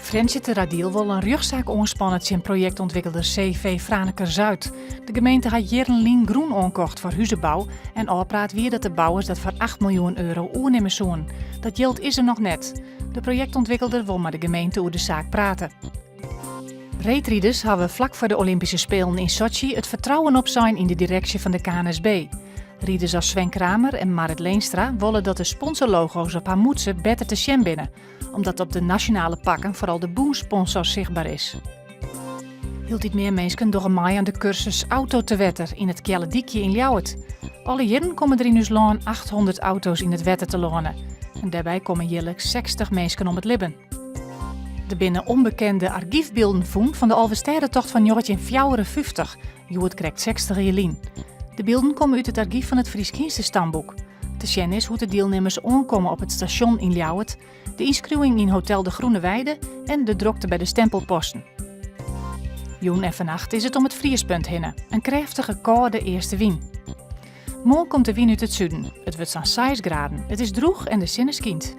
Frjentsjerteradiel wol in rjochtsaak oanspanne tsjin projektûntwikkelder CV Franeker Zuid. De gemeente hat jierren lyn grûn oankocht foar huzebou en ôfpraat wie dat de bouwers dat foar 8 miljoen euro oernimme soenen. Dat jild is der noch net. De projektûntwikkelder wol mei de gemeente oer de saak prate. Reedriders hawwe flak foar de Olympyske Spelen yn Sotsji it fertrouwen opsein yn de direksje fan de KNSB. Riders as Sven Kramer en Marrit Leenstra wolle dat de sponsorlogo's op har mûtse better te sjen binne, omdat op de nasjonale pakken foaral de bûnssponsor sichtber is. Hieltyd mear minsken dogge mei oan de kursus Auto te Wetter yn it Kealledykje yn Ljouwert. Alle jierren komme der yn ús lân 800 auto's yn it wetter telâne. En dêrby komme jierliks 60 minsken om it libben. Der binne ûnbekende argyfbylden fûn fan de Alvestêdetocht fan 1954, hjoed krekt 60 jier lyn. De bylden komme út it argyf fan it Frysk Hynstestamboek. Te sjen is hoe't de dielnimmers oankomme op it stasjon yn Ljouwert, de ynskriuwing yn Hotel De Groene Weide en de drokte by de stempelposten. Jûn en fannacht is it om it friespunt hinne, in krêftige kâlde eastewyn. Moarn komt de wyn út it suden. It wurdt sa'n seis graden. It is drûch en de sinne skynt.